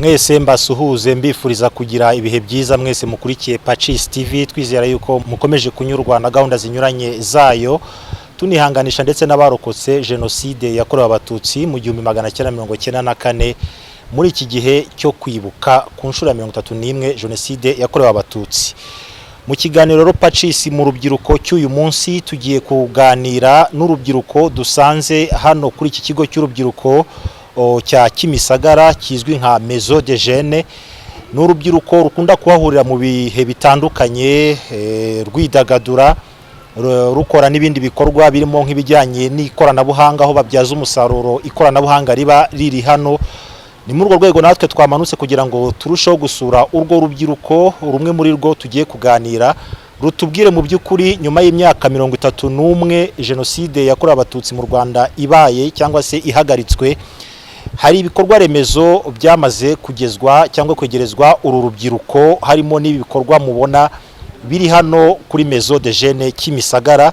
Mwese mbasuhuze, mbifuriza kugira ibihe byiza. Mwese mukurikiye Pacis TV, twizera yuko mukomeje kunyurwa na gahunda zinyuranye zayo. Tunihanganisha ndetse n'abarokotse Jenoside yakorewe Abatutsi mu 1994, muri iki gihe cyo kwibuka ku nshuro ya 31 Jenoside yakorewe Abatutsi. Mu kiganiro rero Pacis mu rubyiruko cy'uyu munsi, tugiye kuganira n'urubyiruko dusanze hano kuri iki kigo cy'urubyiruko cya Kimisagara kizwi nka Maison de Jeunes. Ni urubyiruko rukunda kuhahurira mu bihe bitandukanye, rwidagadura, rukora n'ibindi bikorwa birimo nk'ibijyanye n'ikoranabuhanga, aho babyaza umusaruro ikoranabuhanga riba riri hano. Ni muri urwo rwego natwe twamanutse kugira ngo turusheho gusura urwo rubyiruko. Rumwe muri rwo tugiye kuganira, rutubwire mu by'ukuri, nyuma y'imyaka 31 Jenoside yakorewe Abatutsi mu Rwanda ibaye cyangwa se ihagaritswe, hari ibikorwa remezo byamaze kugezwa cyangwa kwegerezwa uru rubyiruko, harimo n'ibi bikorwa mubona biri hano kuri Maison de Jeunes Kimisagara.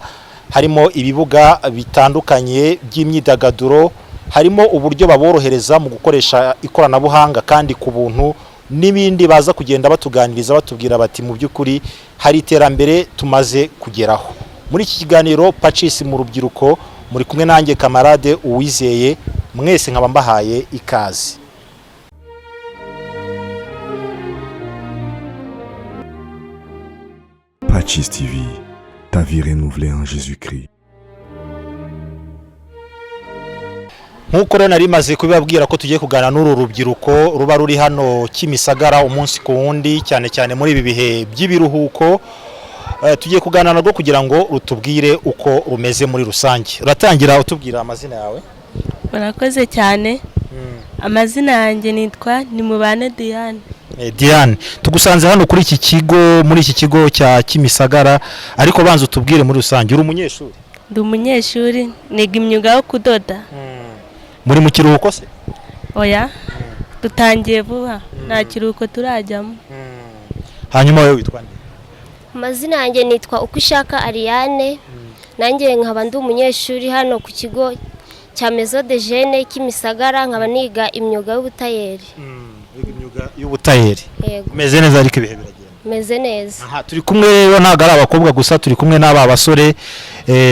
Harimo ibibuga bitandukanye by'imyidagaduro, harimo uburyo baborohereza mu gukoresha ikoranabuhanga kandi ku buntu, n'ibindi baza kugenda batuganiriza, batubwira bati mu by'ukuri hari iterambere tumaze kugeraho. Muri iki kiganiro Pacis mu rubyiruko, muri kumwe nanjye Kamarade Uwizeye. Mwese nkaba mbahaye ikaze. Pacis TV, ta vie renouvelée en Jésus-Christ. Nk'uko rero nari maze kubibabwira ko tugiye kuganira n'uru rubyiruko ruba ruri hano Kimisagara umunsi ku wundi, cyane cyane muri ibi bihe by'ibiruhuko. Tugiye kuganira narwo kugira ngo rutubwire uko rumeze muri rusange. Uratangira utubwira amazina yawe. Murakoze cyane. Amazina yanjye nitwa Nimubane Diane. Diane, tugusanze hano kuri iki kigo, muri iki kigo cya Kimisagara, ariko banza utubwire muri rusange, uri umunyeshuri? Ndi umunyeshuri, niga imyuga yo kudoda. Muri mu kiruhuko se? Oya, dutangiye vuba, nta kiruhuko turajyamo. Hanyuma wowe witwa nde? Amazina yanjye nitwa Uko Ishaka Ariane, nanjye nkaba ndi umunyeshuri hano ku kigo cya Maison de Jeunes Kimisagara, nkaba niga imyuga y'ubutayeri. Wiga imyuga y'ubutayeri? Yego. Umeze neza ariko, ibihe biragenda? Meze neza. Aha turi kumwe rero ntabwo ari abakobwa gusa, turi kumwe n'aba basore,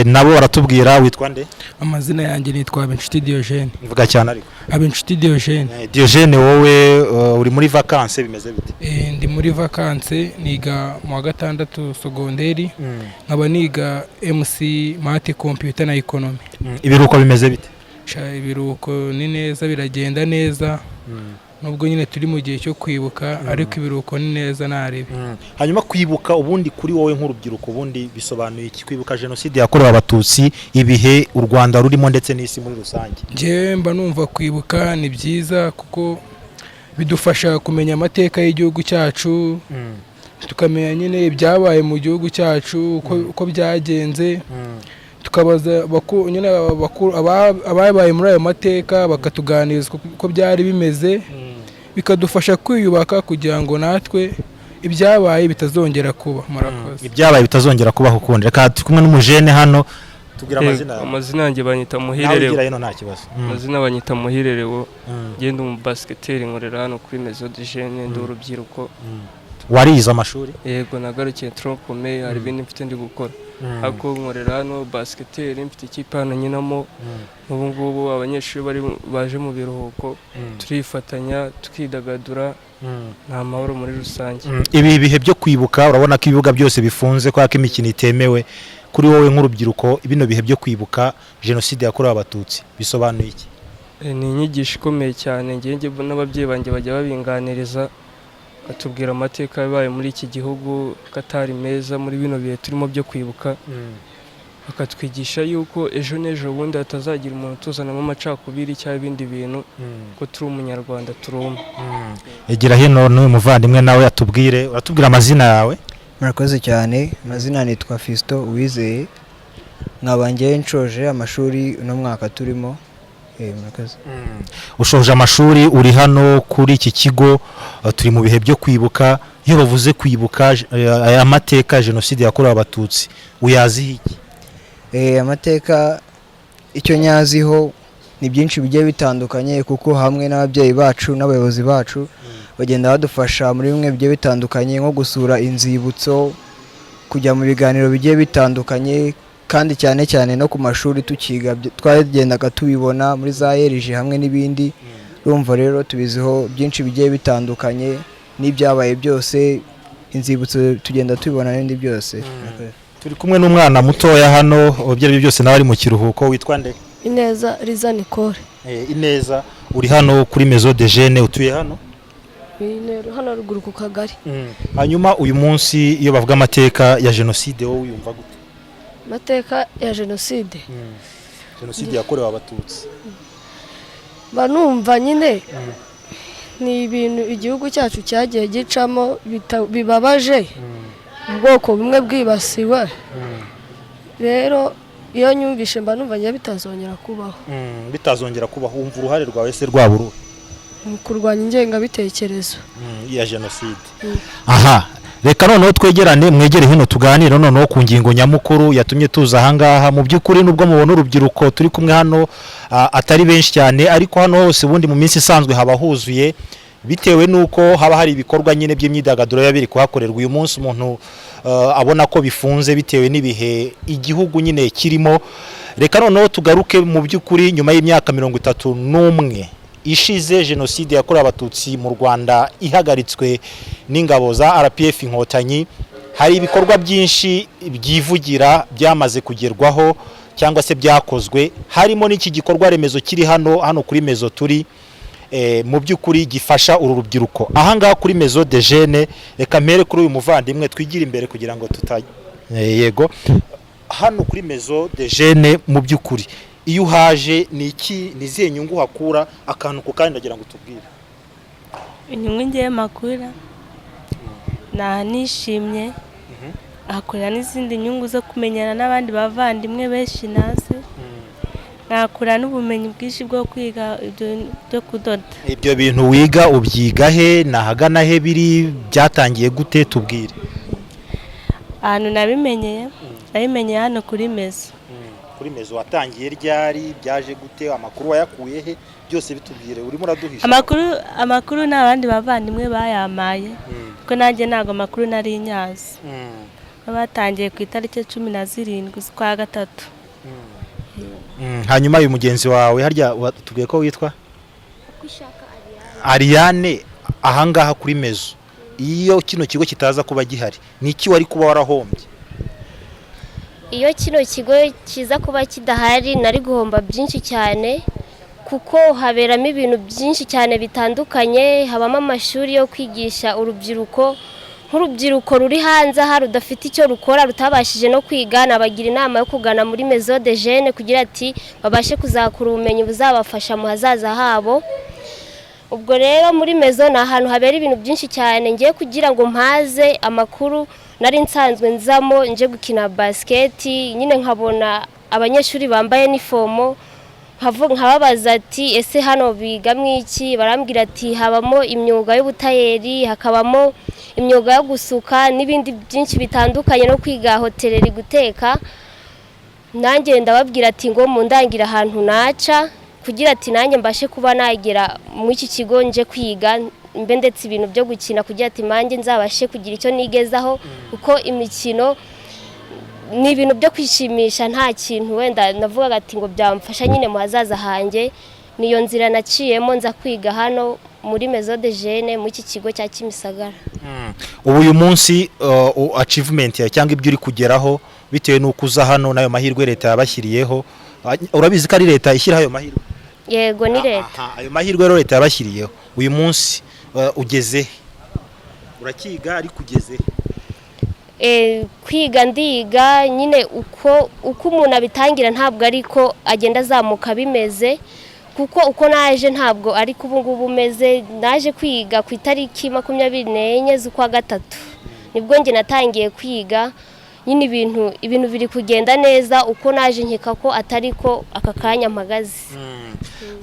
nabo baratubwira. Witwa nde? Amazina yanjye nitwa Abinshuti Diogene. Mvuga cyane ariko. Abinshuti Diogene. Diogene, wowe uri muri vacances, bimeze bite? Ndi muri vacances, niga mu wa gatandatu sogonderi, nkaba niga MC math, computer na economy. Ibiruhuko bimeze bite? Sha, ibiruhuko ni neza, biragenda neza, nubwo nyine turi mu gihe cyo kwibuka, ariko ibiruhuko ni neza, ntarebe. Hanyuma kwibuka ubundi kuri wowe nk'urubyiruko, ubundi bisobanuye iki, kwibuka Jenoside yakorewe Abatutsi, ibihe u Rwanda rurimo ndetse n'isi muri rusange? Njyewe mba numva kwibuka ni byiza, kuko bidufasha kumenya amateka y'igihugu cyacu, tukamenya nyine ibyabaye mu gihugu cyacu, uko byagenze, tukabaza nyine ababaye muri ayo mateka, bakatuganiriza uko byari bimeze, bikadufasha kwiyubaka kugira ngo natwe ibyabaye bitazongera kuba. Murakoze. Ibyabaye bitazongera kubaho ukundi. Reka turi kumwe n'umujene hano, tubwira amazina yawe. Amazina yanjye banyita Nawe Muhirerewo. ugira hino, nta kibazo. Amazina banyita Muhirerewo. Ngenda umu basiketeri, nkorera hano kuri Maison de Jeunes, ndi urubyiruko. Warize amashuri? Yego, nagarukiye tronc commun, hari ibindi mfite ndi gukora, ariko nkorera hano basiketeri, mfite ikipe hano nkinamo. N'ubu ngubu abanyeshuri bari baje mu biruhuko, turifatanya tukidagadura, nta mahoro muri rusange. Ibi bihe byo kwibuka, urabona ko ibibuga byose bifunze kubera ko imikino itemewe. Kuri wowe nk'urubyiruko, bino bihe byo kwibuka Jenoside yakorewe Abatutsi bisobanuye iki? Ni inyigisho ikomeye cyane. Njye n'ababyeyi banjye bajya babinganiriza, batubwira amateka yabaye muri iki gihugu ko atari meza. Muri bino bihe turimo byo kwibuka, bakatwigisha yuko ejo n'ejo bundi hatazagira umuntu utuzanamo amacakubiri cyangwa ibindi bintu, ko turi umunyarwanda, turi umwe. Egera hino n'uyu muvandimwe nawe atubwire. Uratubwira amazina yawe. Murakoze cyane. Amazina nitwa Fiston Uwizeye, nkaba ngewe nshoje amashuri uno mwaka turimo. Murakoze. Ushoje amashuri, uri hano kuri iki kigo, turi mu bihe byo kwibuka. Iyo bavuze kwibuka aya mateka ya Jenoside yakorewe Abatutsi, uyaziho iki? Amateka icyo nyaziho Ni byinshi bigiye bitandukanye, kuko hamwe n'ababyeyi bacu n'abayobozi bacu bagenda badufasha muri bimwe bigiye bitandukanye, nko gusura inzibutso, kujya mu biganiro bigiye bitandukanye, kandi cyane cyane no ku mashuri tukiga twagendaga tubibona muri za erije hamwe n'ibindi. Urumva rero tubiziho byinshi bigiye bitandukanye n'ibyabaye byose, inzibutso tugenda tubibona n'ibindi byose. Turi kumwe n'umwana mutoya hano, ibyo ari byo byose nawe ari mu kiruhuko. Witwa nde? Ineza Riza Nicole. Ineza, uri hano kuri Maison de Jeunes, utuye hano? Intero hano ruguru ku kagari. Hanyuma uyu munsi iyo bavuga amateka ya jenoside, wowe uyumva gute? Amateka ya jenoside? Jenoside yakorewe Abatutsi. Mba numva nyine ni ibintu igihugu cyacu cyagiye gicamo bibabaje, ubwoko bumwe bwibasiwe. Rero iyo nyumvishe mba numva njye bitazongera kubaho. Bitazongera kubaho. Wumva uruhare rwawe se rwaba uruhe? Mu kurwanya ingengabitekerezo ya jenoside. Aha reka noneho twegerane, mwegere hino, tuganire noneho ku ngingo nyamukuru yatumye tuza ahangaha. Mu by'ukuri, nubwo mubona urubyiruko turi kumwe hano atari benshi cyane, ariko hano hose ubundi mu minsi isanzwe haba huzuye, bitewe n'uko haba hari ibikorwa nyine by'imyidagaduro biba biri kuhakorerwa. Uyu munsi umuntu abona ko bifunze bitewe n'ibihe igihugu nyine kirimo. Reka noneho tugaruke mu by'ukuri nyuma y'imyaka 31 ishize jenoside yakorewe Abatutsi mu Rwanda ihagaritswe n'ingabo za RPF Inkotanyi, hari ibikorwa byinshi byivugira byamaze kugerwaho cyangwa se byakozwe, harimo n'iki gikorwa remezo kiri hano, hano kuri Maison turi, mu by'ukuri gifasha uru rubyiruko ahangaha kuri Maison de Jeunes. Reka mpere kuri uyu muvandimwe, twigire imbere kugira ngo tuta yego, hano kuri Maison de Jeunes, mu by'ukuri iyo uhaje ni iki, ni izihe nyungu uhakura? Akantu ku kandi ndagira ngo tubwire. Inyungu ngewe makura naha nishimye, ahakorera n'izindi nyungu zo kumenyana n'abandi bavandimwe benshi nazi, nakura n'ubumenyi bwinshi bwo kwiga ibyo byo kudoda. Ibyo bintu wiga ubyiga he? Ni ahagana he biri? Byatangiye gute? Tubwire. Ahantu nabimenyeye, nabimenyeye hano kuri Maison. Kuri Maison. Watangiye ryari? Byaje gute? Amakuru wayakuye he? Byose bitubwire, urimo uraduhisha. Amakuru ni abandi bavandimwe bayamaye, kuko nanjye ntabwo amakuru nari nyazi. Batangiye ku itariki 17 z'ukwa gatatu. Hanyuma uyu mugenzi wawe harya watubwiye ko witwa Ariane, ahangaha kuri Maison, iyo kino kigo kitaza kuba gihari, ni iki wari kuba warahombye? Iyo kino kigo kiza kuba kidahari, nari guhomba byinshi cyane, kuko haberamo ibintu byinshi cyane bitandukanye. Habamo amashuri yo kwigisha urubyiruko, nk'urubyiruko ruri hanze aha rudafite icyo rukora, rutabashije no kwiga, nabagira inama yo kugana muri Maison de Jeunes kugira ati babashe kuzakura ubumenyi buzabafasha mu hazaza habo. Ubwo rero muri Maison ni ahantu habera ibintu byinshi cyane. Ngiye kugira ngo mpaze amakuru, nari nsanzwe nzamo nje gukina basiketi nyine, nkabona abanyeshuri bambaye nifomo, nkababaza ati: "Ese hano bigamo iki?" Barambwira ati habamo imyuga y'ubutayeri, hakabamo imyuga yo gusuka n'ibindi byinshi bitandukanye, no kwiga hôtellerie, guteka. Nanjye ndababwira ati ngo mundangira ahantu naca kugira ati nanjye mbashe kuba nagera muri iki kigo nje kwiga, mbe ndetse ibintu byo gukina, kugira ati nanjye nzabashe kugira icyo nigezaho, kuko imikino ni ibintu byo kwishimisha, nta kintu wenda navugaga ati ngo byamfasha nyine mu hazaza hanjye. Niyo nzira naciyemo nza kwiga hano muri Maison de Jeunes muri iki kigo cya Kimisagara. Ubu uyu munsi achievement yawe cyangwa ibyo uri kugeraho bitewe n'uko uza hano n'ayo mahirwe leta yabashyiriyeho, urabizi ko ari leta ishyiraho ayo mahirwe? Yego, ni leta. Aha, ayo mahirwe rero leta yabashyiriyeho, uyu munsi ugeze he? Urakiga, ariko ugeze he? Kwiga ndiga nyine, uko umuntu abitangira ntabwo ariko agenda azamuka bimeze, kuko uko naje ntabwo ariko ubu ngubu umeze. Naje kwiga ku itariki 24 z'ukwa gatatu, nibwo njye natangiye kwiga nyine. Ibintu biri kugenda neza. Uko naje nkeka ko atari ko aka kanya mpagaze.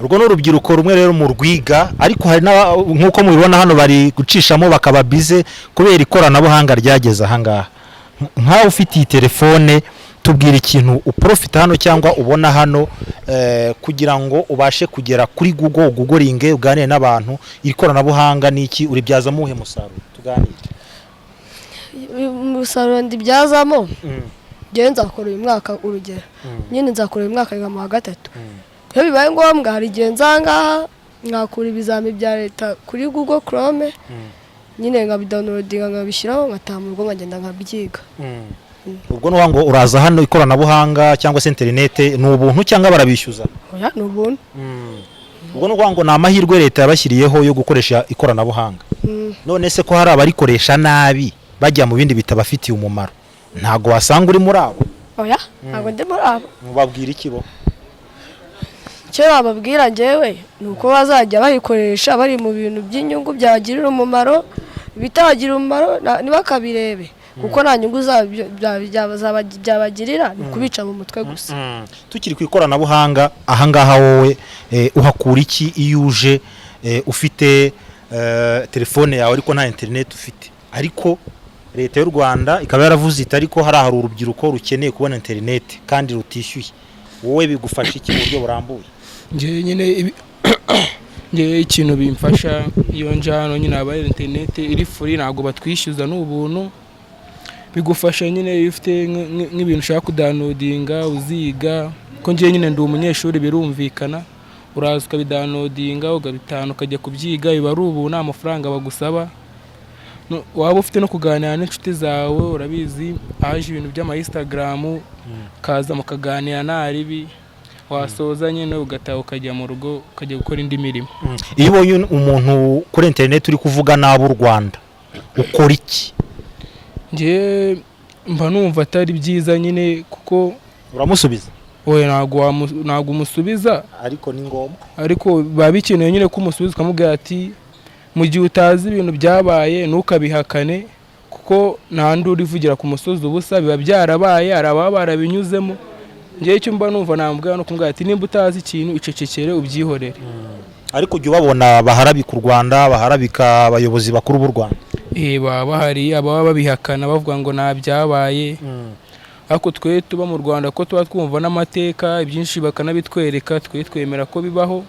Urwo ni urubyiruko rumwe rero mu rwiga, ariko hari nk'uko mubibona hano bari gucishamo bakaba bize kubera ikoranabuhanga ryageze ahangaha. Nkawe ufite iyi telefone Tubwira ikintu uprofita hano cyangwa ubona hano kugira ngo ubashe kugera kuri Google, ugooglinge, uganire n'abantu. Iri koranabuhanga ni iki? Uribyazamo uwuhe musaruro? Tuganire. Umusaruro ndibyazamo, njyewe nzakora uyu mwaka, urugero nyine nzakora uyu mwaka nka mu wa gatatu. Iyo bibaye ngombwa, hari igihe nzangaha nkakura ibizami bya leta kuri Google Chrome, nyine nkabidownloadinga, nkabishyiraho, nkataha mu rugo, nkagenda nkabyiga. Ubwo ni ngo uraza hano, ikoranabuhanga cyangwa se interinete ni ubuntu cyangwa barabishyuza? Oya, ni ubuntu. Ubwo ni ukuvuga ngo ni amahirwe leta yabashyiriyeho yo gukoresha ikoranabuhanga. None se ko hari abarikoresha nabi, bajya mu bindi bitabafitiye umumaro, ntabwo wasanga uri muri abo? Oya, ntabwo ndi muri abo. Mubabwira iki bo? Icyo bababwira njyewe ni uko bazajya bayikoresha bari mu bintu by'inyungu byagirira umumaro. Ibitabagira umumaro ntibakabirebe, kuko nta nyungu zabyo byabagirira, ni ukubica mu mutwe gusa. Tukiri ku ikoranabuhanga ahangaha, wowe uhakura iki iyo uje ufite telefone yawe ariko nta interineti ufite, ariko leta y'u Rwanda ikaba yaravuze iti ariko hari urubyiruko rukeneye kubona interineti kandi rutishyuye? Wowe bigufasha iki mu buryo burambuye? Njyewe nyine njyewe ikintu bimfasha iyo nje hano nyine, haba hari interineti iri free, ntabwo batwishyuza, ni ubuntu. Bigufasha nyine iyo ufite nk'ibintu ushaka kudownloadinga, uziga, ko njyewe nyine ndi umunyeshuri, birumvikana, uraza ukabidownloadinga, ukabitahana, ukajya kubyiga. Biba ari ubu, nta mafaranga bagusaba. Waba ufite no kuganira n'inshuti zawe, urabizi haje ibintu by'ama Instagram, kaza mukaganira nta ribi, wasoza nyine ugataha, ukajya mu rugo, ukajya gukora indi mirimo. Iyo ubonye umuntu kuri interineti uri kuvuga nabi u Rwanda, ukora iki? Njye mba numva atari byiza nyine, kuko Uramusubiza? Oya, ntabwo umusubiza. Ariko ni ngombwa. Ariko biba bikenewe nyine ko umusubiza, ukamubwira ati mu gihe utazi ibintu byabaye ntukabihakane, kuko nta ndi urivugira ku musozi ubusa. Biba byarabaye, hari ababa barabinyuzemo. Njyewe icyo mba numva namubwira no kumubwira ati nimba utazi ikintu, icecekere, ubyihorere. Ariko ujya ubabona baharabika u Rwanda, baharabika abayobozi bakuru b'u Rwanda? Baba bahari ababa babihakana, bavuga ngo nta byabaye, ariko twe tuba mu Rwanda, ko tuba twumva n'amateka ibyinshi bakanabitwereka, twe twemera ko bibaho.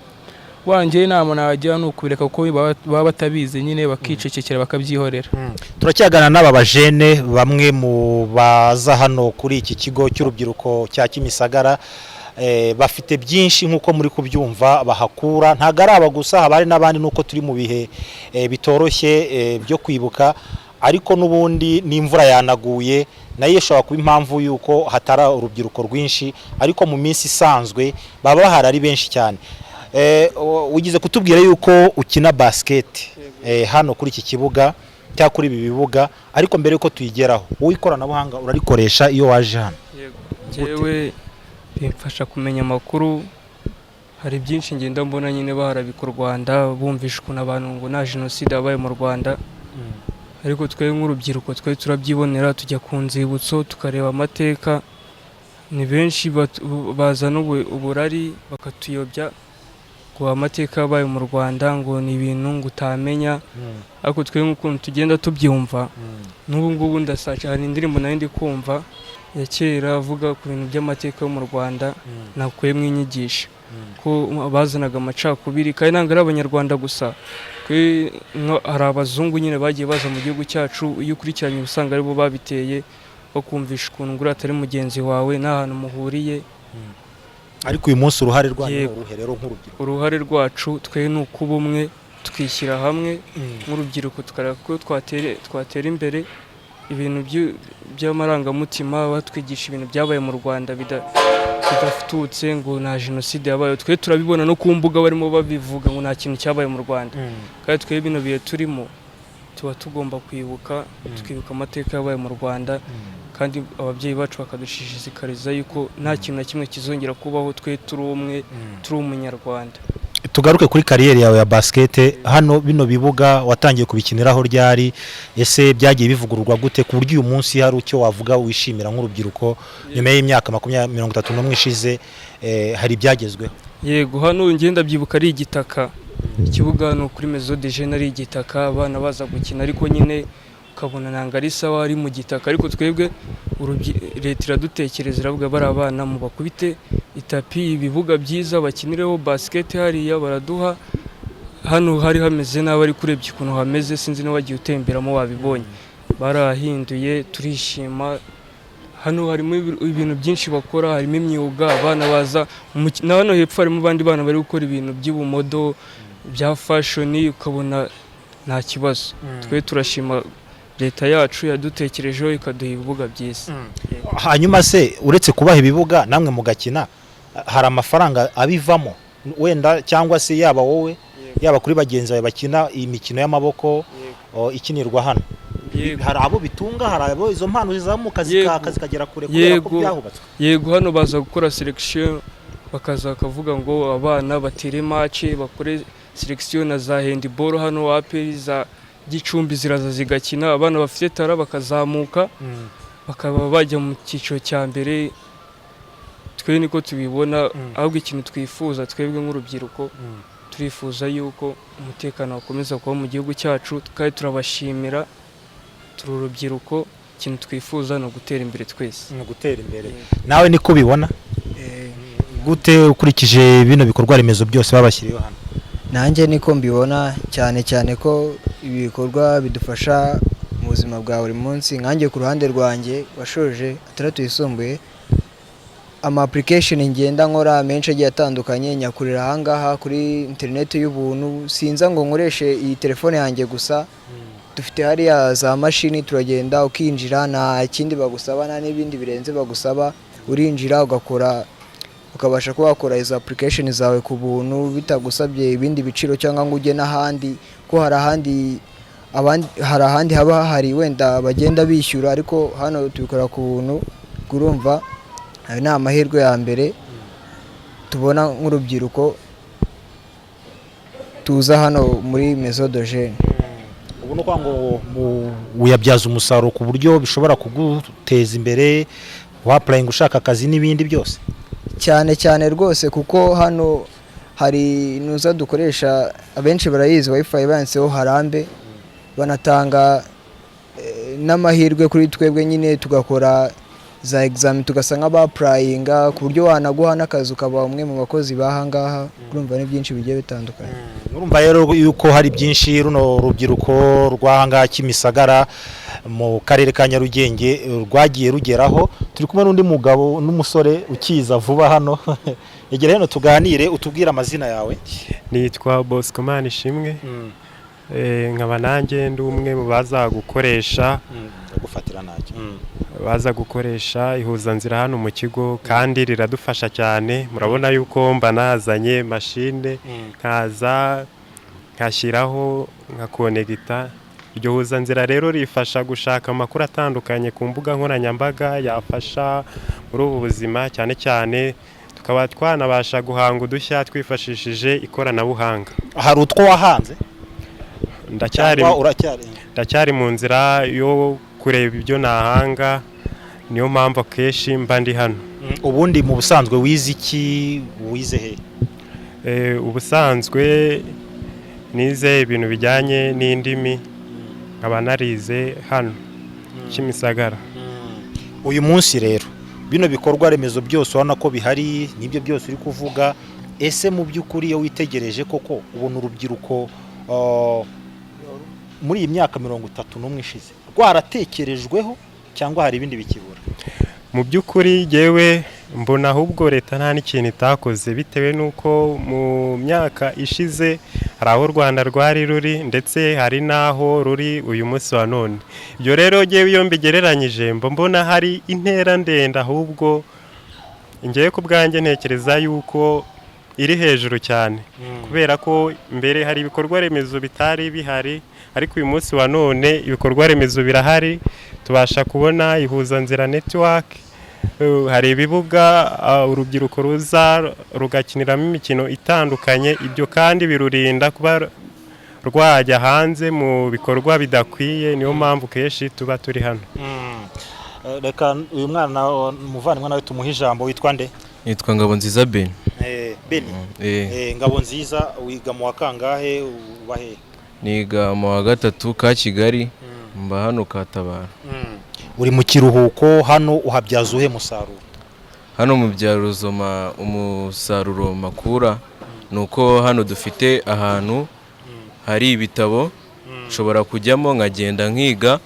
Wanjye inama nagira ni ukubireka, kuko baba batabizi nyine, bakicecekera, bakabyihorera. Turacyagana n'aba bajene, bamwe mu baza hano kuri iki kigo cy'urubyiruko cya Kimisagara. Bafite byinshi nk'uko muri kubyumva bahakura. Ntabwo ari aba gusa, haba hari n'abandi, nuko turi mu bihe bitoroshye byo kwibuka, ariko n'ubundi n'imvura yanaguye, nayo ishobora kuba impamvu y'uko hatari urubyiruko rwinshi, ariko mu minsi isanzwe baba bahari ari benshi cyane. Ugize kutubwira yuko ukina basket hano kuri iki kibuga cyangwa kuri ibi bibuga, ariko mbere yuko tuyigeraho, wowe ikoranabuhanga urarikoresha iyo waje hano? Njyewe bimfasha kumenya amakuru. Hari byinshi ngenda mbona nyine baharabika u Rwanda, bumvisha ukuntu abantu ngo nta jenoside yabaye mu Rwanda, ariko twe nk'urubyiruko twe turabyibonera, tujya ku nzibutso tukareba amateka. Ni benshi bazana uburari, bakatuyobya ngo amateka yabaye mu Rwanda ngo ni ibintu ngo utamenya, ariko twe nk'ukuntu tugenda tubyumva n'ubu ngubu, ndasaca hari indirimbo nari ndi kumva ya kera avuga ku bintu by'amateka yo mu Rwanda, nakuyemo inyigisho ko bazanaga amacakubiri, kandi ntabwo ari abanyarwanda gusa. Hari abazungu nyine bagiye baza mu gihugu cyacu. Iyo ukurikiranye uba usanga aribo babiteye, bakumvisha ukuntu ngo uriya atari mugenzi wawe, nta hantu muhuriye. Ariko uyu munsi uruhare rwanyu ni Yego. uruhe rero nk'urubyiruko? Uruhare rwacu twe ni ukuba umwe, tukishyira hamwe nk'urubyiruko, tukareba ko twatera imbere. Ibintu by'amarangamutima batwigisha ibintu byabaye mu Rwanda bidafututse, ngo nta jenoside yabaye, twe turabibona no ku mbuga barimo babivuga ngo nta kintu cyabaye mu Rwanda. Kandi twe bino bihe turimo tuba tugomba kwibuka, tukibuka amateka yabaye mu Rwanda, kandi ababyeyi bacu bakadushishikariza yuko nta kintu na kimwe kizongera kubaho, twe turi umwe, turi umunyarwanda. Tugaruke kuri carrière yawe ya basket. Hano bino bibuga watangiye kubikiniraho ryari? Ese byagiye bivugururwa gute ku buryo uyu munsi hari icyo wavuga wishimira nk'urubyiruko nyuma y'imyaka 20, 31 ishize, hari ibyagezweho? Yego, hano ngenda byibuka ari igitaka ikibuga, ni kuri Maison de Jeunes, ari igitaka, abana baza gukina, ariko nyine Ukabona ntabwo ari sawa, ari mu gitaka. Ariko twebwe leta iradutekereza, iravuga bari abana mubakubite itapi, ibibuga byiza bakinireho basket. Hariya baraduha, hano hari hameze nabi, ariko urebye ukuntu hameze, sinzi niba wagiye utemberamo wabibonye, barahinduye, turishima. Hano harimo ibintu byinshi bakora, harimo imyuga, abana baza na hano hepfo harimo abandi bana bari gukora ibintu by'ubumodo bya fashion, ukabona nta kibazo. Twe turashima leta yacu yadutekerejeho ikaduha ibibuga byiza. Hanyuma se uretse kubaha ibibuga namwe mugakina, hari amafaranga abivamo wenda, cyangwa se yaba wowe, yaba kuri bagenzi bawe bakina iyi mikino y'amaboko ikinirwa hano, hari abo bitunga, hari abo izo mpano zizamuka zikaka zikagera kure kubera ko byahubatswe? Yego, hano baza gukora selection, bakaza bakavuga ngo abana batere match, bakore selection na za handball. Hano APR za Gicumbi ziraza zigakina, abana bafite talent bakazamuka, bakaba bajya mu cyiciro cya mbere. Twe niko tubibona. Ahubwo ikintu twifuza twebwe nk'urubyiruko, turifuza yuko umutekano wakomeza kuba mu gihugu cyacu, kandi turabashimira. Turi urubyiruko, ikintu twifuza ni ugutera imbere twese. Ni ugutera imbere. Nawe niko ubibona gute, ukurikije bino bikorwa remezo byose babashyiriyeho hano? Nanjye niko mbibona, cyane cyane ko ibi bikorwa bidufasha mu buzima bwa buri munsi. Nkanjye ku ruhande rwanjye washoje atandatu yisumbuye, ama application ngenda nkora menshi agiye atandukanye nyakurira ahangaha kuri interineti y'ubuntu. Sinza ngo nkoreshe iyi telefone yanjye gusa, dufite hariya za mashini, turagenda ukinjira, nta kindi bagusaba, nta n'ibindi birenze bagusaba. Urinjira ugakora, ukabasha kuba wakora izo application zawe ku buntu bitagusabye ibindi biciro, cyangwa ngo ujye n'ahandi, ko hari ahandi abandi, hari ahandi haba hahari wenda bagenda bishyura, ariko hano tubikora ku buntu. Urumva ayo ni amahirwe ya mbere tubona nk'urubyiruko tuza hano muri Maison de Jeunes. Ubu ni ukuvuga ngo uyabyaza umusaruro ku buryo bishobora kuguteza imbere, wa-applyinga ushaka akazi n'ibindi byose? Cyane cyane rwose, kuko hano hari nuza dukoresha, abenshi barayizi, wifi banditseho Harambe. Banatanga n'amahirwe kuri twebwe nyine, tugakora za examen, tugasa nk'aba-applyinga, ku buryo wanaguha n'akazi ukaba umwe mu bakozi b'aha ngaha. Urumva ni byinshi bigiye bitandukanye. Urumva rero yuko hari byinshi runo rubyiruko rw'ahangaha Kimisagara mu karere ka Nyarugenge rwagiye rugeraho. Turi kumwe n'undi mugabo n'umusore ukiza vuba hano. Egera hano tuganire, utubwire amazina yawe. Nitwa Bosco Manishimwe, nkaba nanjye ndi umwe mu baza gukoresha Gufatira ntacyo. baza gukoresha ihuzanzira hano mu kigo, kandi riradufasha cyane. Murabona yuko mba nazanye mashine, nkaza nkashyiraho nka connecta. Iryo huzanzira rero rifasha gushaka amakuru atandukanye ku mbuga nkoranyambaga yafasha muri ubu buzima, cyane cyane tukaba twanabasha guhanga udushya twifashishije ikoranabuhanga. Hari utwo wahanze? Ndacyari Cyangwa uracyari? Ndacyari mu nzira yo kureba ibyo nahanga, niyo mpamvu akenshi mba ndi hano. Ubundi mu busanzwe wize iki, wize he? Ubusanzwe nize ibintu bijyanye n'indimi, nkaba narize hano Kimisagara. Uyu munsi rero bino bikorwa remezo byose urabona ko bihari, nibyo byose uri kuvuga. Ese mu by'ukuri iyo witegereje koko ubona urubyiruko muri iyi myaka 31 ishize rwaratekerejweho, cyangwa hari ibindi bikibura? Mu by'ukuri yewe mbona ahubwo leta nta n'ikintu itakoze, bitewe n'uko mu myaka ishize hari aho u Rwanda rwari ruri ndetse hari n'aho ruri uyu munsi wa none. Ibyo rero yewe iyo mbigereranyije mba mbona hari intera ndende, ahubwo ngewe ku bwanjye ntekereza yuko iri hejuru cyane, kubera ko mbere hari ibikorwa remezo bitari bihari, ariko uyu munsi wa none ibikorwa remezo birahari, tubasha kubona ihuzanzira network, hari ibibuga urubyiruko ruza rugakiniramo imikino itandukanye. Ibyo kandi birurinda kuba rwajya hanze mu bikorwa bidakwiye, niyo mpamvu kenshi tuba turi hano. Reka uyu mwana umuvandimwe nawe tumuhe ijambo. Witwa nde? Nitwa Ngabonziza Ben. Beni? Ngabonziza, wiga mu wa kangahe, uba he? Niga mu wa gatatu ka Kigali. Mba hano Katabara. Uri mu kiruhuko hano, uhabyaza uhe musaruro? Hano mu byaruzoma umusaruro makura ni uko hano dufite ahantu hari ibitabo, nshobora kujyamo nkagenda nkiga,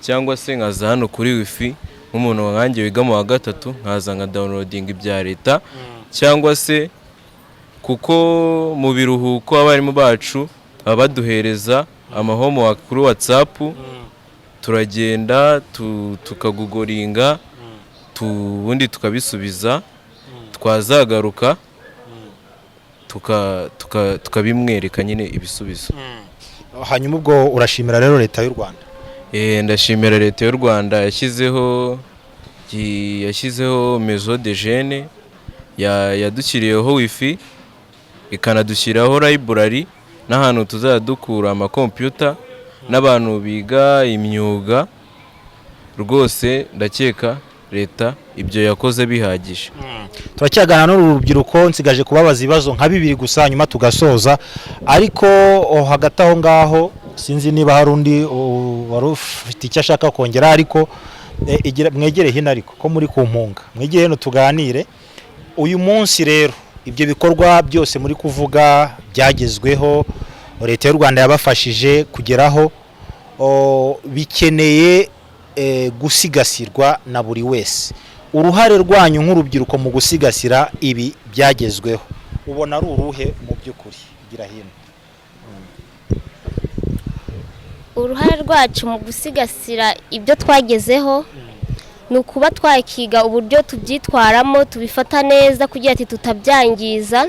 cyangwa se nkaza hano kuri wifi nk'umuntu nkanjye wiga mu wa gatatu, nkaza nka downloadinga ibya leta, cyangwa se kuko mu biruhuko abarimu bacu baba baduhereza ama homework kuri WhatsApp, turagenda tukagooglinga, ubundi tukabisubiza, twazagaruka tukabimwereka nyine ibisubizo. Hanyuma ubwo urashimira rero leta y'u Rwanda? Ndashimira leta y'u Rwanda yashyizeho maison de jeunes, yadushyiriyeho wifi, ikanadushyiraho library n'ahantu tuzajya dukura amakompiyuta n'abantu biga imyuga. Rwose ndakeka leta ibyo yakoze bihagije. Turacyaganira n'uru rubyiruko. Nsigaje kubabaza ibibazo nka bibiri gusa, hanyuma tugasoza. Ariko hagati aho ngaho sinzi niba hari undi wari ufite icyo ashaka kongera, ariko mwegere hino, ariko ko muri ku mpunga, mwegere hino tuganire. Uyu munsi rero ibyo bikorwa byose muri kuvuga byagezweho, leta y'u Rwanda yabafashije kugeraho, bikeneye gusigasirwa na buri wese. Uruhare rwanyu nk'urubyiruko mu gusigasira ibi byagezweho ubona ari uruhe mu by'ukuri? Gira hino. Uruhare rwacu mu gusigasira ibyo twagezeho ni ukuba twakiga uburyo tubyitwaramo, tubifata neza kugira ati tutabyangiza,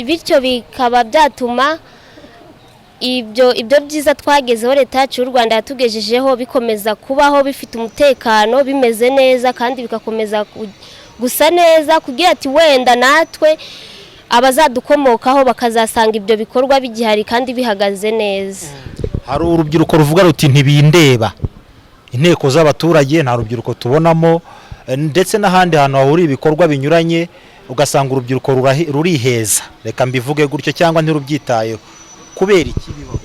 bityo bikaba byatuma ibyo byiza twagezeho, leta yacu y'u Rwanda yatugejejeho, bikomeza kubaho bifite umutekano, bimeze neza, kandi bigakomeza gusa neza, kugira ati wenda natwe abazadukomokaho bakazasanga ibyo bikorwa bigihari kandi bihagaze neza. Hari urubyiruko ruvuga ruti ntibindeba, inteko z'abaturage nta rubyiruko tubonamo, ndetse n'ahandi hantu hahuriye ibikorwa binyuranye ugasanga urubyiruko ruriheza, reka mbivuge gutyo, cyangwa ntirubyitayeho. Kubera iki bibaho?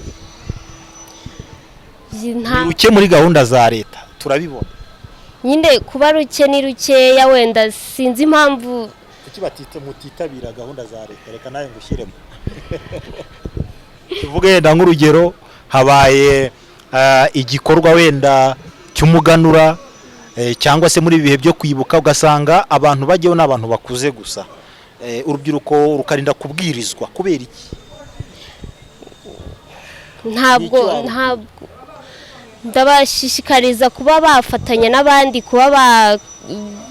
Ni ruke muri gahunda za leta turabibona. Nyine kuba ruke ni rukeya, wenda sinzi impamvu. Kuki mutitabira gahunda za leta? Reka nawe ngushyiremo, tuvuge wenda nk'urugero habaye igikorwa wenda cy'umuganura, cyangwa se muri ibi bihe byo kwibuka, ugasanga abantu bajyaho ni abantu bakuze gusa, urubyiruko rukarinda kubwirizwa. Kubera iki? Ntabwo ndabashishikariza kuba bafatanya n'abandi, kuba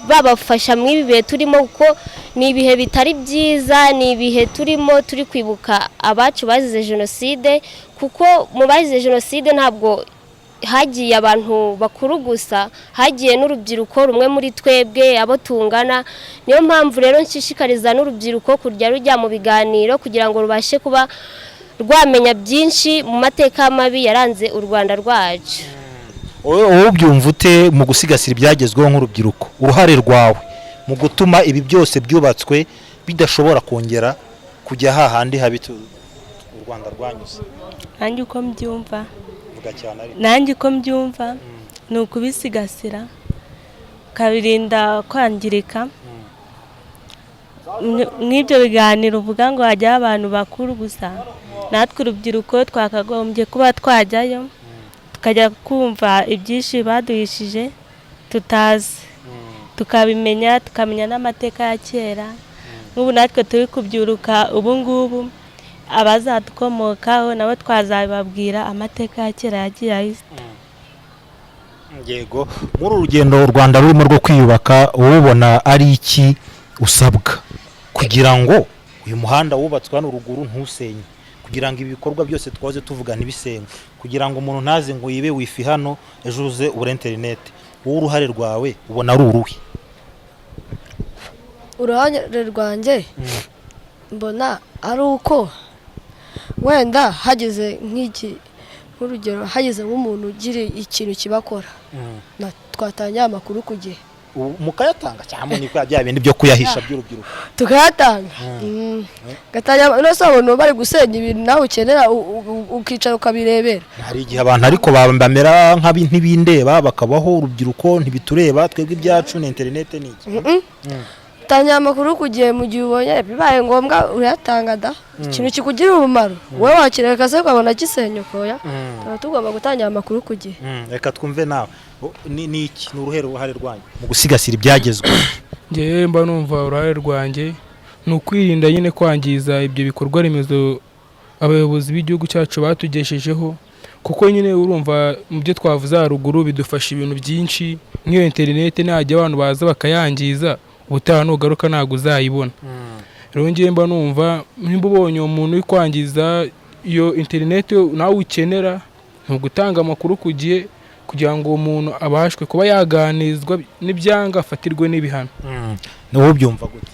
babafasha muri ibi bihe turimo, kuko ni ibihe bitari byiza, ni ibihe turimo turi kwibuka abacu bazize jenoside, kuko mu bazize jenoside ntabwo hagiye abantu bakuru gusa, hagiye n'urubyiruko rumwe muri twebwe abo tungana. Niyo mpamvu rero nshishikariza n'urubyiruko kujya rujya mu biganiro kugira ngo rubashe kuba rwamenya byinshi mu mateka mabi yaranze u Rwanda rwacu. Wowe ubyumva ute mu gusigasira ibyagezweho nk'urubyiruko, uruhare rwawe mu gutuma ibi byose byubatswe bidashobora kongera kujya hahandi habi u Rwanda rwanyuze? Nanjye uko mbyumva, Vuga cyane ariko. nanjye uko mbyumva ni ukubisigasira, ukabirinda kwangirika. Nk'ibyo biganiro uvuga ngo hajyaho abantu bakuru gusa, natwe urubyiruko twakagombye kuba twajyayo, tukajya kumva ibyinshi baduhishije tutazi, tukabimenya, tukamenya n'amateka ya kera. Nk'ubu natwe turi kubyuruka ubu ngubu, abazadukomokaho nabo twazababwira amateka ya kera yagiye ahita. Yego, muri uru rugendo u Rwanda rurimo rwo kwiyubaka, wowe ubona ari iki usabwa kugira ngo uyu muhanda wubatswe hano ruguru ntusenye, kugira ngo ibikorwa byose twaze tuvuga ntibisenywe, kugira ngo umuntu ntaze ngo yibe wifi hano ejo uze ubure interineti? Wowe uruhare rwawe ubona ari uruhe? Uruhare rwanjye mbona ari uko wenda hageze nk'iki, nk'urugero hageze nk'umuntu ugira ikintu kibakora, twatangira amakuru ku gihe. Mukayatanga cyangwa ni bya bindi byo kuyahisha by'urubyiruko? Tukayatanga. Gatanya none se abantu bari gusenya ibintu nawe ukenera, ukicara ukabirebera? Hari igihe abantu ariko bamera nk'intibindeba, bakabaho urubyiruko ntibitureba, twebwe ibyacu ni interinete ni iki. Tangira amakuru ku gihe, mu gihe ubonye bibaye ngombwa urayatanga da. Ikintu kikugirira umumaro wowe wakireka se ukabona gisenyuka? Oya, tuba tugomba gutangira amakuru ku gihe. Reka twumve nawe. Ni iki, ni uruhe ruhare rwanyu mu gusigasira ibyagezweho? Njyewe mba numva uruhare rwanjye ni ukwirinda nyine kwangiza ibyo bikorwa remezo abayobozi b'igihugu cyacu batugeshejeho, kuko nyine urumva mu byo twavuze haruguru bidufasha ibintu byinshi. Nk'iyo interineti, ntajya abantu baza bakayangiza, ubutaha nugaruka ntabwo uzayibona. Rero njyewe mba numva nimba ubonye uwo muntu uri kwangiza iyo interineti nawe ukenera, ni ugutanga amakuru ku gihe kugira ngo uwo muntu abashwe kuba yaganizwa, n'ibyanga afatirwe n'ibihano. Niwowe ubyumva gute?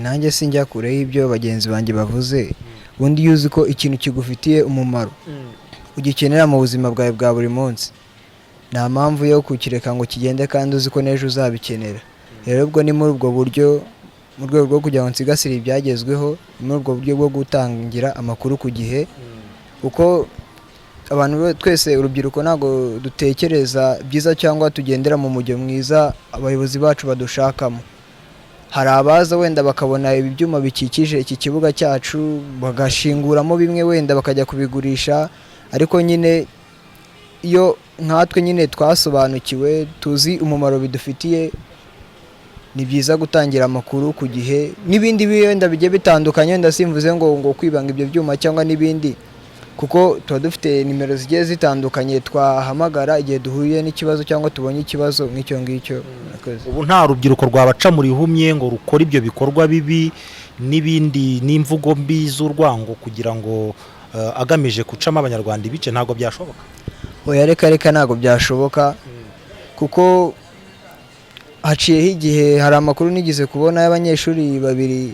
Nanjye sinjya kure y'ibyo bagenzi banjye bavuze. Ubundi iyo uzi ko ikintu kigufitiye umumaro, ugikenera mu buzima bwawe bwa buri munsi, nta mpamvu yo kukireka ngo kigende kandi uzi ko n'ejo uzabikenera. Rero ubwo ni muri ubwo buryo, mu rwego rwo kugira ngo nsigasire ibyagezweho, ni muri ubwo buryo bwo gutangira amakuru ku gihe, kuko abantu twese urubyiruko ntabwo dutekereza byiza cyangwa tugendera mu mujyo mwiza abayobozi bacu badushakamo. Hari abaza wenda bakabona ibi byuma bikikije iki kibuga cyacu, bagashinguramo bimwe, wenda bakajya kubigurisha. Ariko nyine iyo nkatwe nyine twasobanukiwe, tuzi umumaro bidufitiye, ni byiza gutangira amakuru ku gihe. N'ibindi wenda bigiye bitandukanye, wenda simvuze ngo kwibanga ibyo byuma cyangwa n'ibindi, kuko tuba dufite nimero zigiye zitandukanye twahamagara igihe duhuye n'ikibazo cyangwa tubonye ikibazo nk'icyo ngicyo. Murakoze. Ubu nta rubyiruko rwabaca mu rihumye ngo rukore ibyo bikorwa bibi n'ibindi n'imvugo mbi z'urwango kugira ngo agamije gucamo Abanyarwanda ibice? Ntabwo byashoboka? Oya, reka reka, ntabwo byashoboka, kuko haciyeho igihe hari amakuru nigeze kubona y'abanyeshuri babiri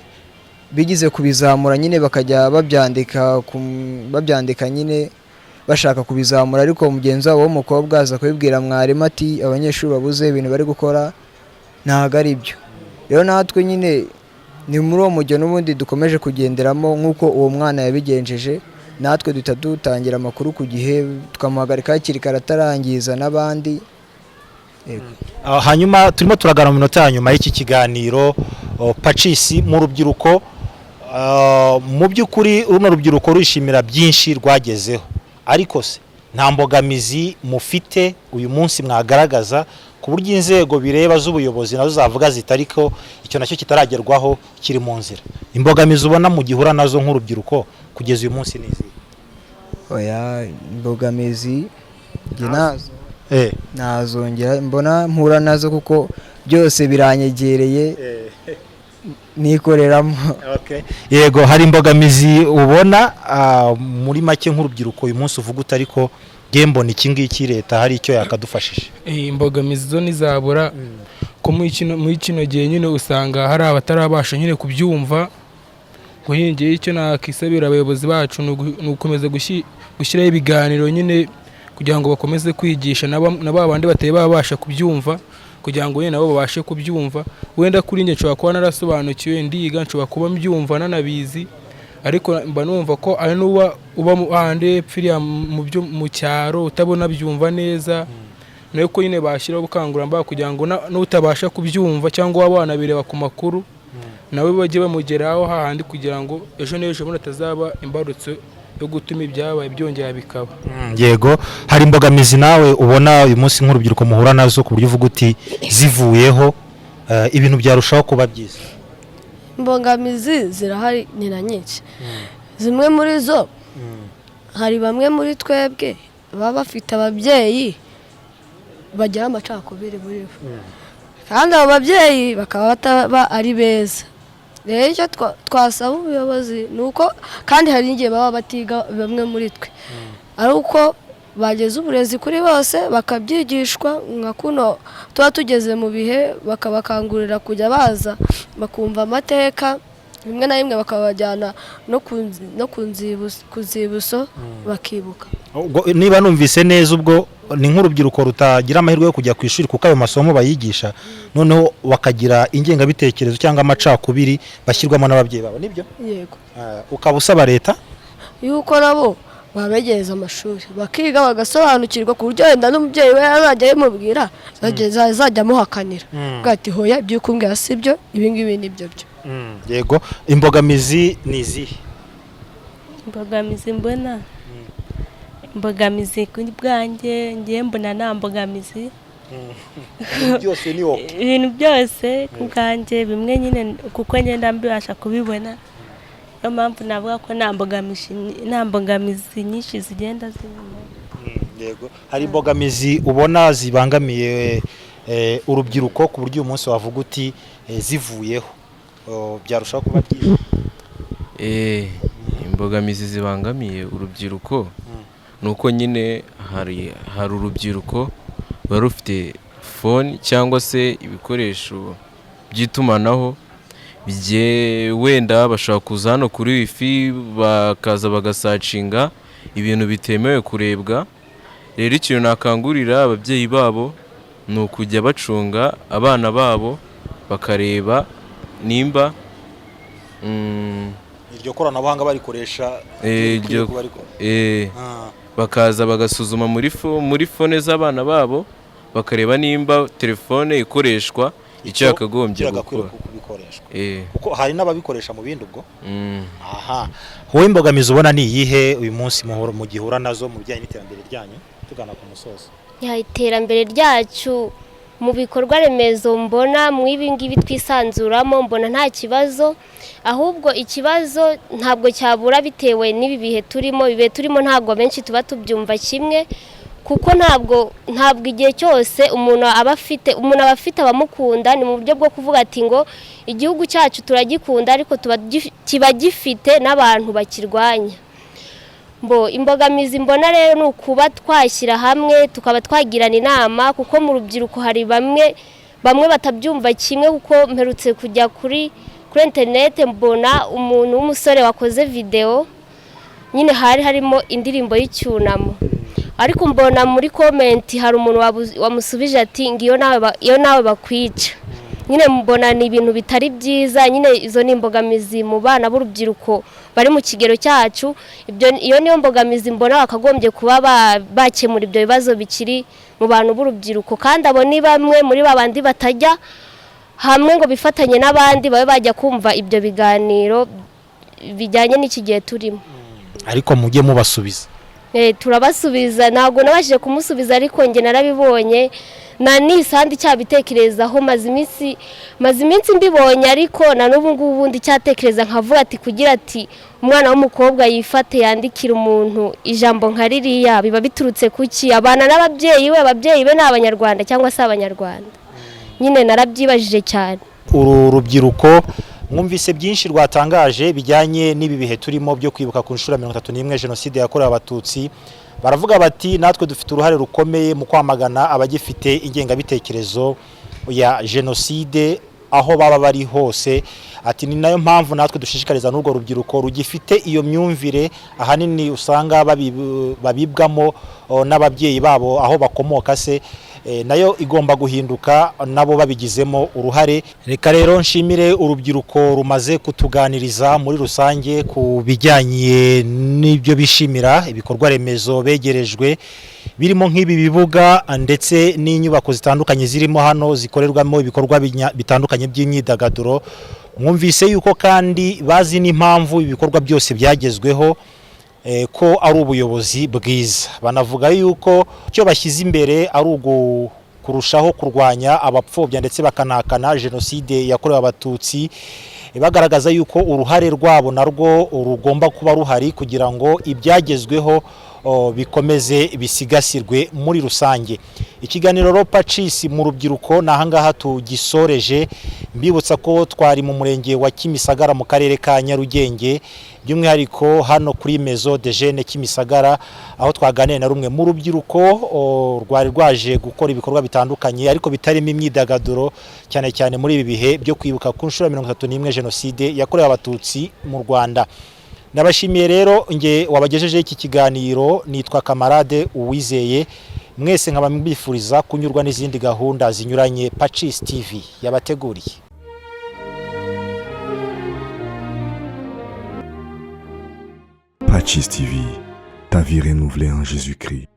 bigize kubizamura nyine, bakajya babyandika nyine bashaka kubizamura, ariko mugenzi wabo w'umukobwa aza kubibwira mwarimu ati: "Abanyeshuri babuze ibintu bari gukora ntabwo ari byo." Rero natwe nyine ni muri uwo mujyo n'ubundi dukomeje kugenderamo nk'uko uwo mwana yabigenjeje. Natwe duhita dutangira amakuru ku gihe, tukamuhagarika hakiri kare atarangiza n'abandi. Yego. Hanyuma turimo turagana mu minota ya nyuma y'iki kiganiro. Pacisi, mu rubyiruko, mu by'ukuri runo rubyiruko rurishimira byinshi rwagezeho, ariko se nta mbogamizi mufite uyu munsi mwagaragaza ku buryo inzego bireba z'ubuyobozi nazo zavuga zitari ko icyo nacyo kitaragerwaho, kiri mu nzira? Imbogamizi ubona mu gihura nazo nk'urubyiruko kugeza uyu munsi ni izihe? Oya, imbogamizi njye nazo nazongera mbona mpura nazo, kuko byose biranyegereye, nikoreramo. Yego, hari imbogamizi ubona, muri make nk'urubyiruko uyu munsi uvuga uti: "Ariko njye mbona iki ngiki leta hari icyo yakadufashije"? Imbogamizi zo ntizabura, ko muri kino gihe nyine usanga hari abatarabasha nyine kubyumva. Ngo nyine ngewe icyo nakisabira abayobozi bacu ni ugukomeza gushyiraho ibiganiro nyine kugira ngo bakomeze kwigisha na ba bandi batari babasha kubyumva, kugira ngo nyine nabo babashe kubyumva. Wenda kuri njye nshobora kuba narasobanukiwe, ndiga, nshobora kuba mbyumva nanabizi, ariko mba numva ko ari n'uba uba hahandi hepfo iriya mu byo mu cyaro utabona byumva neza, nawe ko nyine bashyiraho ubukangurambaga kugira ngo n'utabasha kubyumva cyangwa waba wanabireba ku makuru nawe bajye bamugeraho hahandi, kugira ngo ejo n'ejo bundi atazaba imbarutso yo gutuma ibyabaye byongera bikaba. Yego, hari imbogamizi nawe ubona uyu munsi nk'urubyiruko muhura nazo ku buryo uvuga uti zivuyeho ibintu byarushaho kuba byiza? Imbogamizi zirahari, ni na nyinshi. Zimwe muri zo, hari bamwe muri twebwe baba bafite ababyeyi bagira amacakubiri muri bo, kandi abo babyeyi bakaba bataba ari beza. Rero icyo twasaba ubuyobozi ni uko, kandi hari n'igihe baba batiga bamwe muri twe, ari uko bageza uburezi kuri bose bakabyigishwa nka kuno tuba tugeze mu bihe, bakabakangurira kujya baza bakumva amateka, rimwe na rimwe bakabajyana no ku nzibutso bakibuka. Ubwo niba numvise neza, ubwo Ni nk'urubyiruko rutagira amahirwe yo kujya ku ishuri, kuko ayo masomo bayigisha, noneho bakagira ingengabitekerezo cyangwa amacakubiri bashyirwamo n'ababyeyi babo, nibyo? Yego. Ukaba usaba leta yuko nabo babegereza amashuri, bakiga, bagasobanukirwa, ku buryo wenda n'umubyeyi we azajya abimubwira, azajya amuhakanira. Avuga ati: "Hoya, ibyo uri kumbwira si byo, ibi ngibi ni byo byo." Yego, imbogamizi ni izihe? Imbogamizi mbona, imbogamizi kuri bwanjye, ngiye mbona nta mbogamizi. Byose ni wowe. Ibintu byose ku bwanjye bimwe nyine, kuko ngenda mbibasha kubibona, niyo mpamvu navuga ko nta mbogamizi nyinshi zigenda zibona. Yego, hari imbogamizi ubona zibangamiye urubyiruko, ku buryo uyu munsi wavuga uti zivuyeho, byarushaho kuba byiza? Imbogamizi zibangamiye urubyiruko ni uko nyine hari urubyiruko ruba rufite phone cyangwa se ibikoresho by'itumanaho bigiye, wenda bashobora kuza hano kuri wifi, bakaza bagasearchinga ibintu bitemewe kurebwa. Rero ikintu nakangurira ababyeyi babo ni ukujya bacunga abana babo, bakareba nimba iryo koranabuhanga barikoresha rikwiye kuba rikora. Bakaza bagasuzuma muri phone z'abana babo, bakareba nimba telefone ikoreshwa icyo yakagombye yagakwiye gukora. Kubikoreshwa, kuko hari n'ababikoresha mu bindi ubwo. Aha wowe, imbogamizi ubona ni iyihe uyu munsi mu gihura nazo mu bijyanye n'iterambere ryanyu, tugana ku musozo? Ya, iterambere ryacu mu bikorwa remezo, mbona mu ibi ngibi twisanzuramo, mbona nta kibazo. Ahubwo ikibazo ntabwo cyabura bitewe n'ibi bihe turimo. Ibihe turimo ntabwo benshi tuba tubyumva kimwe, kuko ntabwo igihe cyose umuntu aba afite abamukunda. Ni mu buryo bwo kuvuga ati ngo igihugu cyacu turagikunda, ariko kiba gifite n'abantu bakirwanya. Mbo imbogamizi mbona rero ni ukuba twashyira hamwe, tukaba twagirana inama, kuko mu rubyiruko hari bamwe bamwe batabyumva kimwe. Kuko mperutse kujya kuri interineti, mbona umuntu w'umusore wakoze videwo, nyine hari harimo indirimbo y'icyunamo, ariko mbona muri comment hari umuntu wamusubije ati ngo iyo nawe bakwica. Nyine mbona ni ibintu bitari byiza. Nyine izo ni imbogamizi mu bana b'urubyiruko bari mu kigero cyacu. Ibyo, iyo niyo mbogamizi mbona bakagombye kuba bakemura, ibyo bibazo bikiri mu bantu b'urubyiruko. Kandi abo ni bamwe muri ba bandi batajya hamwe ngo bifatanye n'abandi, babe bajya kumva ibyo biganiro bijyanye n'iki gihe turimo. Ariko mujye mubasubiza. Turabasubiza. Ntabwo nabashije kumusubiza, ariko njye narabibonye na nisandi cyabitekerezaho. Maze iminsi mbibonye, ariko na n'ubu ngubu ndicyatekereza, nkavuga ati kugira ati umwana w'umukobwa yifate yandikira umuntu ijambo nka ririya, biba biturutse kuki? Abana n'ababyeyi we, ababyeyi be ni Abanyarwanda cyangwa se Abanyarwanda? Nyine narabyibajije cyane. Uru rubyiruko mwumvise byinshi rwatangaje bijyanye n'ibi bihe turimo byo kwibuka ku nshuro ya 31 jenoside yakorewe Abatutsi. Baravuga bati: "Natwe dufite uruhare rukomeye mu kwamagana abagifite ingengabitekerezo ya jenoside aho baba bari hose." Ati: "Ni nayo mpamvu natwe dushishikariza n'urwo rubyiruko rugifite iyo myumvire, ahanini usanga babibwamo n'ababyeyi babo aho bakomoka se, nayo igomba guhinduka nabo babigizemo uruhare." Reka rero nshimire urubyiruko rumaze kutuganiriza muri rusange ku bijyanye n'ibyo bishimira, ibikorwa remezo begerejwe birimo nk'ibi bibuga ndetse n'inyubako zitandukanye zirimo hano zikorerwamo ibikorwa bitandukanye by'imyidagaduro. Mwumvise yuko kandi bazi n'impamvu ibikorwa byose byagezweho, ko ari ubuyobozi bwiza. Banavuga yuko icyo bashyize imbere ari kurushaho kurwanya abapfobya ndetse bakanahakana jenoside yakorewe Abatutsi, bagaragaza yuko uruhare rwabo narwo rugomba kuba ruhari kugira ngo ibyagezweho bikomeze bisigasirwe muri rusange. Ikiganiro Pacis mu rubyiruko ni ahangaha tugisoreje. Mbibutsa ko twari mu murenge wa Kimisagara mu karere ka Nyarugenge, by'umwihariko hano kuri Maison de Jeunes Kimisagara, aho twaganiriye na rumwe mu rubyiruko rwari rwaje gukora ibikorwa bitandukanye ariko bitarimo imyidagaduro, cyane cyane muri ibi bihe byo kwibuka ku nshuro ya 31 jenoside yakorewe Abatutsi mu Rwanda. Nabashimiye rero nge wabagejejeho iki kiganiro, nitwa Kamarade Uwizeye. Mwese nkaba mbifuriza kunyurwa n'izindi gahunda zinyuranye Pacis TV yabateguriye. Pacis TV, ta vie renouvelée en Jésus-Christ.